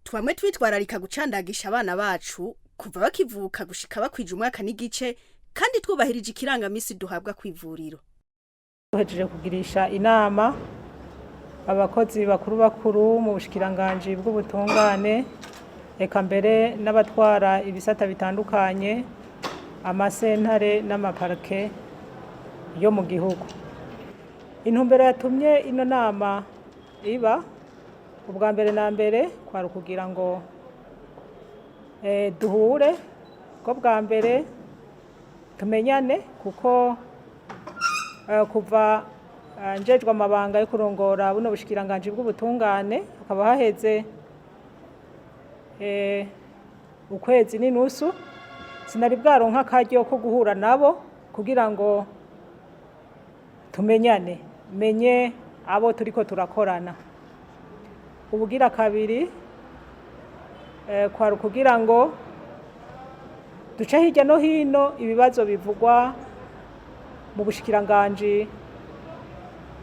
Twamwe twitwararika gucandagisha abana bacu kuva bakivuka gushika bakwije umwaka n'igice, kandi twubahirije ikirangamisi duhabwa kw'ivuriro. Duhejeje kugirisha inama abakozi bakuru bakuru mu bushikiranganji bw'ubutungane, eka mbere n'abatwara ibisata bitandukanye, amasentare n'amaparike yo mu gihugu. Intumbero yatumye ino nama iba, ubwa mbere na mbere kwari ukugira ngo duhure ko bwa mbere tumenyane, kuko kuva njejwe amabanga yo kurongora buno bushikiranganji bw'ubutungane hakaba haheze ukwezi n'inusu, sinari bwaronka akaryo ko guhura nabo kugira ngo tumenyane, menye abo turiko turakorana. Ubugira kabiri kwari ukugira ngo duce hirya no hino ibibazo bivugwa mu bushikiranganji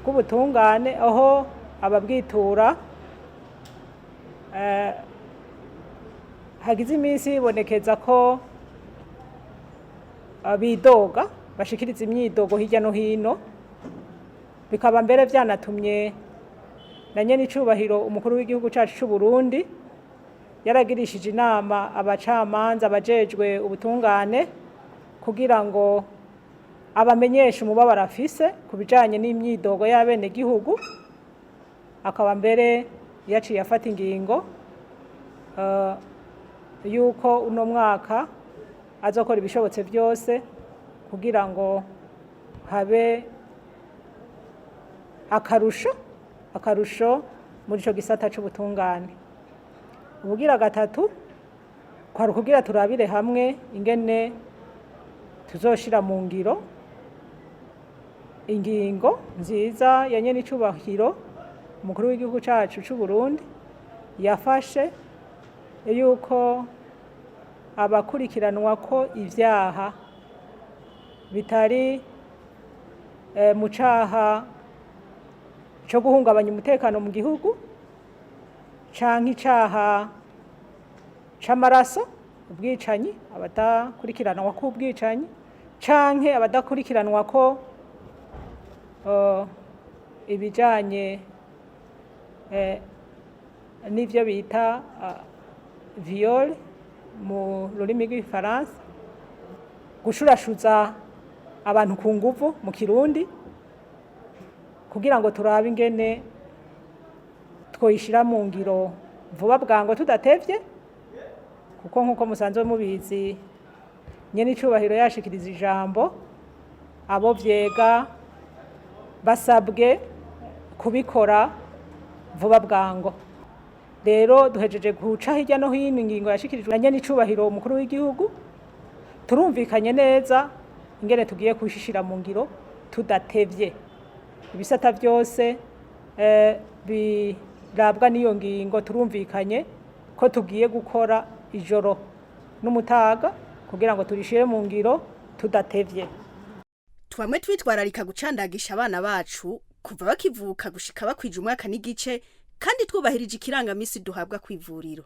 bw'ubutungane, aho ababwitura hagize iminsi hibonekeza ko bidoga, bashikiriza imyidogo hirya no hino, bikaba mbere vyanatumye na nyene icubahiro umukuru w'igihugu cacu c'u Burundi yaragirishije inama abacamanza abajejwe ubutungane kugira ngo abamenyeshe umubabaro afise ku bijanye n'imyidogo y'abenegihugu, akaba mbere yaciye afata ingingo yuko uno mwaka azokora ibishobotse vyose kugira ngo habe akarusho muri ico gisata c'ubutungane. Ubugira gatatu kwari ukugira turabire hamwe ingene tuzoshira mu ngiro ingingo nziza ya nyene icubahiro umukuru w'igihugu cacu c'u Burundi yafashe, yuko abakurikiranwa ko ivyaha bitari mu caha co guhungabanya umutekano mu gihugu canke icaha c'amaraso, ubwicanyi, abadakurikiranwa ko ubwicanyi canke abadakurikiranwa ko ibijanye n'ivyo bita viol mu rurimi rw'igifaransa, gushurashuza abantu ku nguvu mu Kirundi, kugira ngo turabe ingene twoyishira mu ngiro vuba bwango tudatevye, kuko nk'uko musanzwe mubizi, nyene icubahiro yashikiriza ijambo, abo vyega basabwe kubikora vuba bwango. Rero duhejeje guca hirya no hino ingingo yashikirijwe na nyene icubahiro umukuru w'igihugu, turumvikanye neza ingene tugiye kubishishira mu ngiro tudatevye. Ibisata vyose birabwa n'iyo ngingo turumvikanye ko tugiye gukora ijoro n'umutaga kugira ngo turishire mu ngiro tudatevye. Twamwe twitwararika gucandagisha abana bacu kuva bakivuka gushika bakwije umwaka n'igice, kandi twubahirije ikirangamisi duhabwa kw'ivuriro.